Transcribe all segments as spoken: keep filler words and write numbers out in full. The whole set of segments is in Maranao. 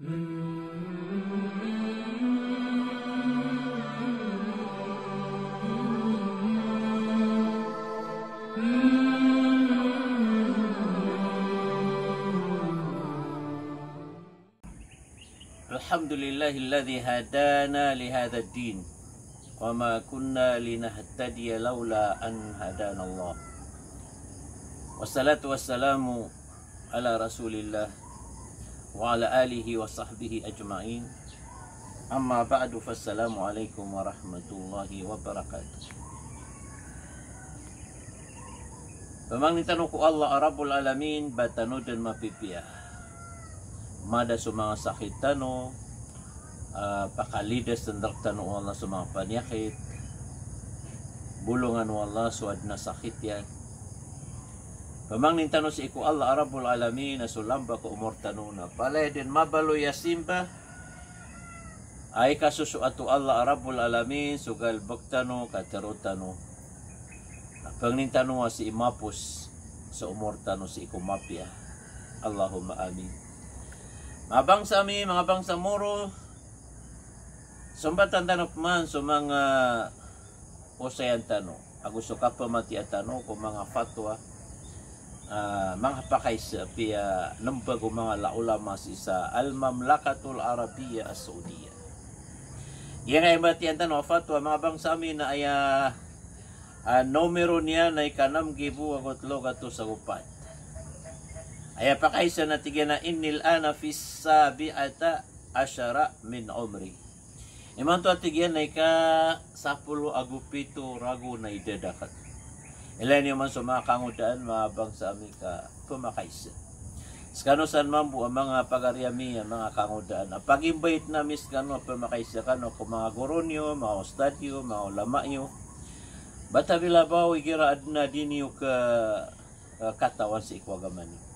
الحمد لله الذي هدانا لهذا الدين وما كنا لنهتدي لولا أن هدانا الله. والصلاة والسلام على رسول الله وعلى آله وصحبه أجمعين. أما بعد، فالسلام عليكم ورحمة الله وبركاته. Pamangnin tano ko Allah a Rabbul Alamin, ba tano dn mapipiya. Mada so manga sakit tano, ah, pakalidas dn rktano o Allah so manga paniyakit. Bolongan o Allah so adn a sakit iyan. Pamangnin tano sii ko Allah a Rabbul Alamin a so lamba ko omor tano na palaya dn mabaloy a simba, a ikasosoat o Allah a Rabbul Alamin so galbk tano ka tharo tano. Na pangnin tano a sii mapos so omor tano sii ko mapiya. Allahumma amin. Manga bangsa ami, manga bangsa Moro, sombatan tano pman so manga osayan tano ago so kapamatiya tano ko manga fatwa, ah, manga pakaisa a piyanmbag o manga la-, ulama sii sa Al-Mamlakatul Arabiyyah As-Saudiyyah. Giyangkai a matiyan tano a fatwa, manga bangsa ami, na aya, ah, nomero niyan na ika nm gibo ago tlo gatos ago pat. Aya pakaisa na tig iyan a, "Innil ana fis sabi'ata ashara min umri." Imanto a tig iyan na ika sapolo ago pito ragon a idad akn. Ilaya niyo man so manga kangodaan, manga bangsa ami, ka pmakaisa. Skano san mambo a manga pagari ami a manga kangodaan a pagimbaytn ami skano a pmakaisa kano ko manga goro niyo, manga ustad iyo, manga ulama iyo. Ba tabilabaw igira adn a di niyo ka eh, katawan sii ko agama niyo.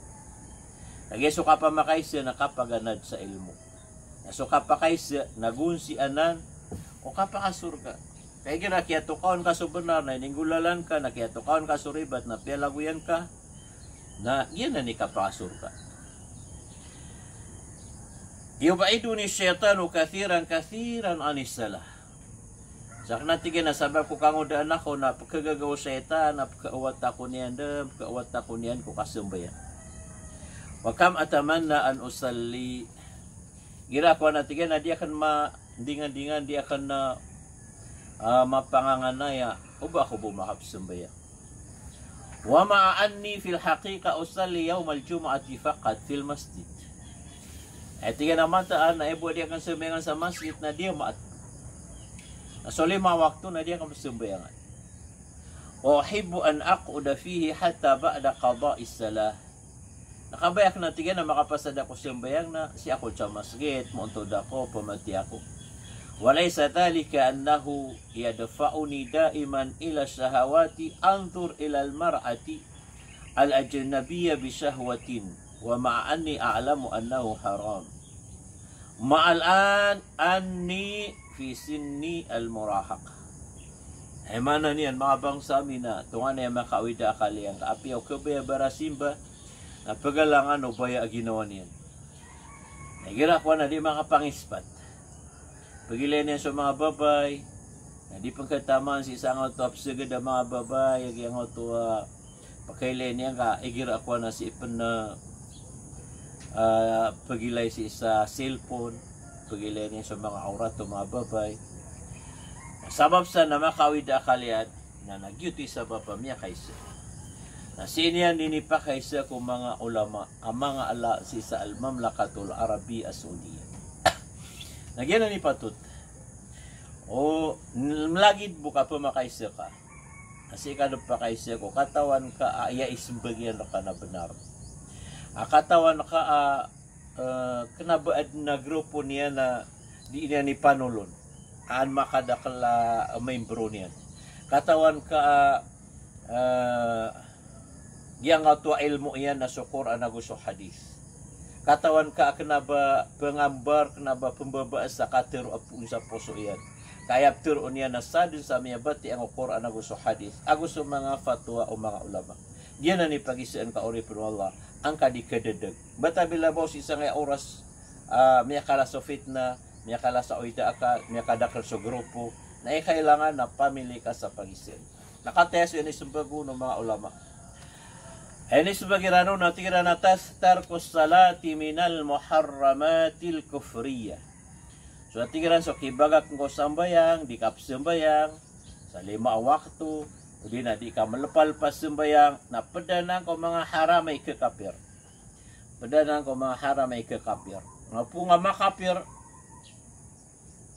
Kagiya so kapamakaisa na kapaganad sa ilmo. Na so kapakaisa na gonsi anan o kapakasorga. Ka igira kiyatokawan ka so bnar na ininggolalan ka, na kiyatokawan ka so ribat na piyalagoyan ka, na giyanan i kapakasorga. Yub'iduni shaytanu kathiran, kathiran anis salah. Sakn a tig iyan a sabap ko kangodaan ako na pkhagaga o shaytan, na pkhaawat ako niyan dn, pkhaawat ako niyan ko kasambayang. Wa kam atamanna an usalli. Igira ako a tig iyan a di akn ma-, ndingandingan, di akn na, ah, mapanganganaya o ba ako bo makapsambayang. Wa ma'a anni fil haqiqa usalli yawmal jumu'ati faqat fil masjid. Aya tig iyan a mataan na aya bo a di akn sambayangan sa masjid na di a maat. Na so lima wakto na di akn psambayangan. Wa uhibbu an aq'uda fihi hatta ba'da qada'is salah. Na kabaya akn a tig iyan a makapasad ako sambayang na sii ako sa masjid, moontod ako, pamatiya ako. Wa laysa dhalika annahu yadfa'uni da'iman ila shahawati, anzur ilal mar'ati al-ajnabiyyah bi shahwatin, wa ma'a anni a'lamu annahu haram. Ma'al an anni fi sinni al-murahaqah. Aya maana niyan, manga bangsa ami, na tonganay a makaawid a akal iyan ka apiya o kabaya a barasimba, na pgalangan o baya a ginawa niyan. Na igira kowan a di makapangispat. Pagilay niyan so manga babay, na di pkhataman sii sa angkoto a psagad a manga babay, a giyangkoto a pakailay niyan ka igira kowan a sii pn, ah, pagilay sii sa cellphone, pagilay niyan so manga awrat o manga babay. Sabap sa na makaawid a akal iyan, na, na giyoto i sabap a miyakaisa. Na sii niyan dii inipakaisa ko manga ulama a manga ala sii sa Al-Mamlakatul Arabiyyah As-Saudiyyah. Na giyanan i patot. O, n-, mlagid bo ka pmakaisa ka. Na sii ka dn pakaisa ko katawan ka a aya ismbag iyan rka na bnar. A katawan ka a eh, kna ba adn a grupo niyan na di niyan ipanolon. An makadakl a membro niyan. Katawan ka, eh, giyangkoto a ilmo iyan na so Qur'an ago so hadith. Katawan ka kna ba pngambar, kna ba pmbabaas a katharo a poon sa poso iyan. Ka aya ptharoon iyan na sadn sa miyabatiya ko Qur'an ago so hadith, ago so manga fatwa o manga ulama. Giyanan i pagisaan ka oripn o Allah, angka di kadadag. Ba tabilabaw sii sangkaya oras, ah, miyakala so fitna, miyakala sa oida aka, miyakadakl so grupo, na aya kailangan na pamili ka sa pagisa. Na kataya so inismbag o manga ulama. Inismbag iran on na tig iran a tas-, tarkus salati minal muharramatil kufriyah. So tig iran so kibagak ko sambayang, di kapsambayang sa lima a wakto, odi na di ka mlpalpas sambayang, na pd anan ko manga haram a ikakapir. Pd anan ko manga haram a ikakapir. Nga poon nga makapir,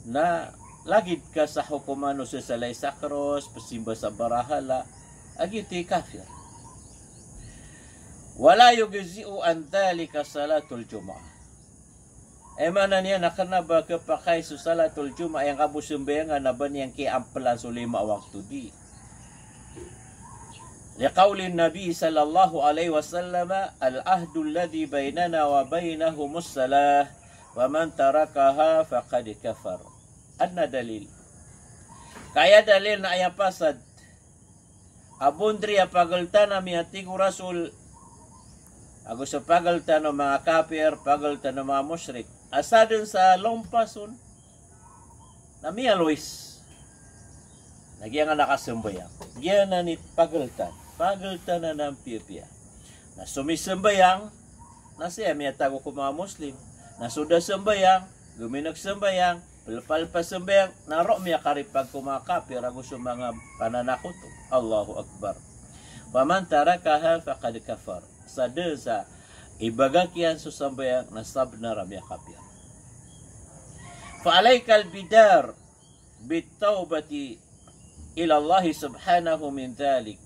na lagid ka sa hokoman o seselay sa kros, pzimba sa barahala, a giyoto i kafir. Wala yujzi'u an dhalika salatul jumu'ah. Aya maana niyan na kna ba khapakay so salatul jumu'ah, aya ngka bo sambayangan na ba niyan kiyaamplan so lima a wakto, di. Liqawlin Nabi sallallahu alaihi wasallam, "Al-ahdu alladhi baynana wa baynahumus salah, faman tarakaha faqad kafar." Adn a dalil. Ka aya dalil na aya pasad a boundary a pagltan ami a tig o Rasul, ago so pagltan o manga kafir, pagltan o manga mushrik, a sadn sa lompason na miyalowis. Na giyanan a kasambayang. Giyanan i pagltan. Pagltan anan piyapiya. Na so misambayang, na siya miyatago ko manga Muslim. Na so da sambayang, gomin'g sambayang, plpalpas sambayang, na roo miyakaripag ko manga kafir ago so manga pananakoto. Allahu Akbar. Faman tarakaha faqad kafar. Sadn sa ibagak iyan so sambayang na sabnar a miyakapir. Fa alaikal bidar bitawbati ila Allah subhanahu min dhalik.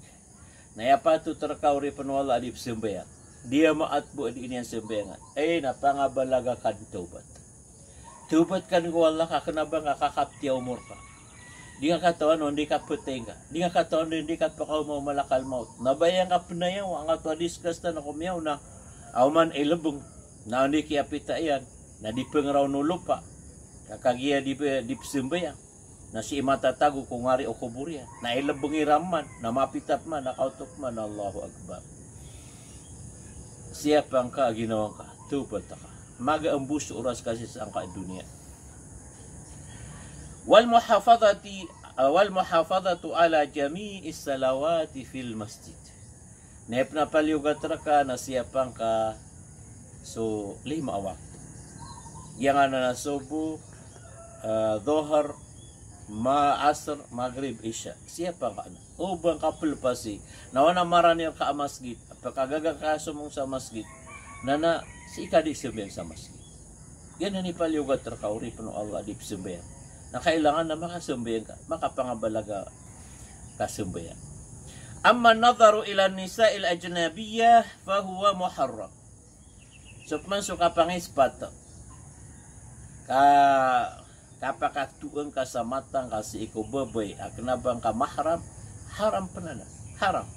Na aya patot rka, oripn o Allah, a di pzambayang. Di a maatbo a di niyan sambayangan. Ay, na pangabalaga ka dn tawbat. Tawbat ka dn ko Allah ka kna ba ngka kakapti a omor ka. Di ngka katawan o anda i kapatay ngka. Di ngka katawan o anda i kapakaoma o malakal maut. Na ba aya ngka pnayawa, angkoto a discuss tano ko miyaona. Aw man ilbng. Na anda i kiyapita iyan. Na di pngraw o lopa. Ka kagiya di, di pzambayang. Na sii matatago ko ngari o kobor iyan. Na ilbng iran man, na mapita pman, na kaoto pman, Allahu Akbar. Siyapa ngka a ginawa ngka, tawbat ka. Magaan bo so oras ka sii sangkai a doniya. Wal muhafadhati, ah, wal muhafadhatu ala jami'is salawati fil masjid. Na aya pn a paliyogat rka na siyapa ngka so lima a wakto. Giyanan a subuh, ah, dhuhr, ma-, asr, maghrib, isha. Siyapa ngka anan. O ba ngka plpasi. Na oway na marani rka a masgit. Pkagaga ka somong sa masgit. Na, na sii ka di sambayang sa masgit. Giyanan i paliyogat rka, oripn o Allah, a di pzambayang. Na kailangan na makasambayang ka, makapangabalaga ka sambayang. Amma an-nadharu ila an-nisa'il ajnabiyyah fahuwa muharram. So pman so kapangispat, ka, kapakatoon ka sa mata ngka sii ko babay a kna ba ngka mahram, haram pn anan, haram.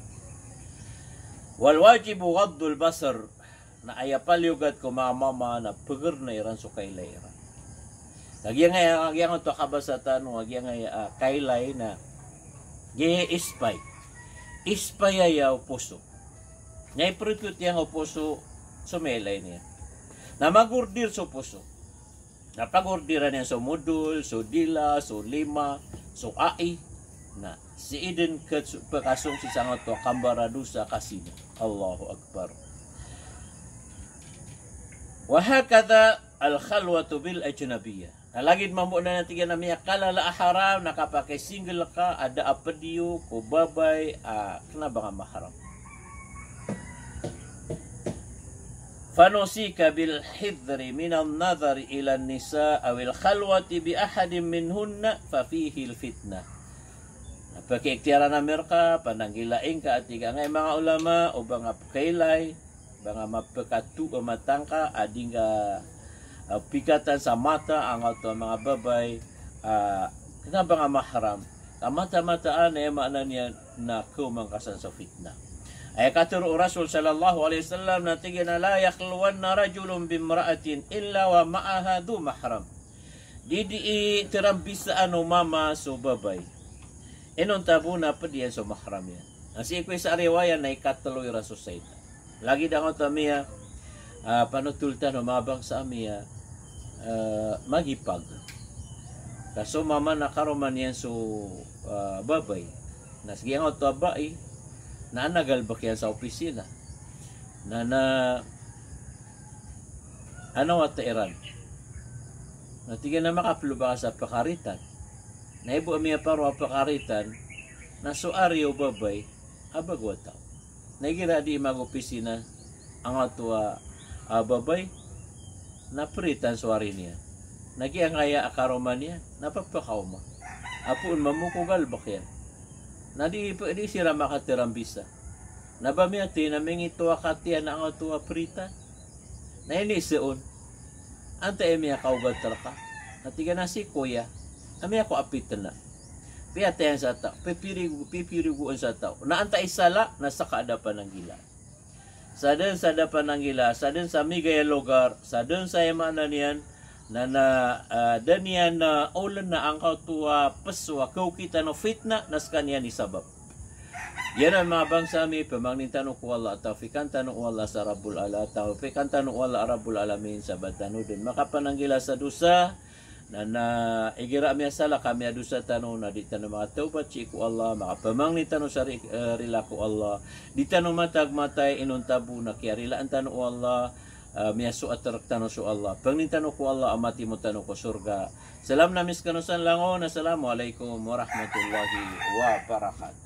Wal wajibu ghaddul basar. Na aya paliyogat ko manga mama na pgrna iran so kailay iran. Na giyangkaya, giyangkoto a kabasa tano a giyangkaya, ah, kailay na giya i spy. I spy aya o poso. Na iprotect iyan o poso so mailay niyan. Na mag-order so poso. Na pag-orderan iyan so modol, so dila, so lima, so ai. Na sii dn khat so pkasong sii sangkoto a kambaradosa, kasino. Allahu Akbar. Wa hakadha al-khalwatu bil ajnabiyyah. Na lagid mambo anan a tig iyan a miyakalala a haram na kapakisingle ka a da a pd iyo ko babay a kna ba ngka mahram. Fanusika bil hidhri minan nadhari ilan nisa awil khalwati bi ahadin minhunna fa fihil fitnah. Na pakiikhtiyaran ami rka, pananggilai ngka a tig angkai a manga ulama, o ba ngka pkailay, ba ngka mapkato a mata ngka a di ngka, ah, pikatan sa mata angkoto a manga babay a kna ba ngka mahram. Ka mata-mataan, aya maana niyan na kaoma ngka san sa fitnah. Aya katharo o Rasul sallallahu alaihi wasallam na tig iyan a, "La yakhluwanna rajulun bimra'atin illa wa ma'aha dhu mahram." Di, di itarambisaan o mama so babay inonta bo na pd iyan so mahram iyan. Na sii ko isa a riwayat na ikatlo iran so saytan. Lagid angkoto a miya, ah, panotol tano a manga bangsa a miya, eh, magipag. Ka so mama na karoma niyan so, eh, babay. Na sii angkoto a bai, na anagalbk iyan sa opisina. Na, na, ano a tairan. Na tig iyan a makaplo baka sa pkaritan. Na ibo a miyaparo a pkaritan, na so ari o babay, a bago a taw. Na igira di mag-opisina angkoto a, a babay, na pritan so ari niyan. Na giyangkaya a karoma niyan, na pphakaoma. Apoon mambo ko galbk iyan. Na di, di siran makatirambisa. Na ba miyathay na mingito a katiyan angkoto a pritan. Na iniiza on. Antaa i miyakaogat rka? Na tig iyan a si Koya. A miyakowa a pitna. Piyatayan sa taw. Pipirigo, pipirigoon sa taw. Na antaa i sala, na ska a da pananggila. Sadn sa da pananggila, sadn sa migay a logar, sadn sa aya maana niyan, na, na, ah, da niyan, ah, oln a angkoto a pso a kaokit tano fitna, na skaniyan i sabap. Giyanan manga bangsa mi, pamangnin tano ko Allah, tawfiqan tano o Allah sa Rabbul Ala, tawfiqan tano o Allah Rabbul Alamin, sa ba tano dn makapananggila sa dosa, na, na igira a miyasala ka miyadosa tano, na di tano makatawbat sii ko Allah, makapamangni tano sa ri-, eh, rila ko Allah, di tano matag matay inonta bo na kiyarilaan tano o Allah, eh, miyasoat rktano so Allah. Pangnin tano ko Allah a matimo tano ko sorga. Salam na mi skano san langon. Assalamu alaikum warahmatullahi wabarakatuh.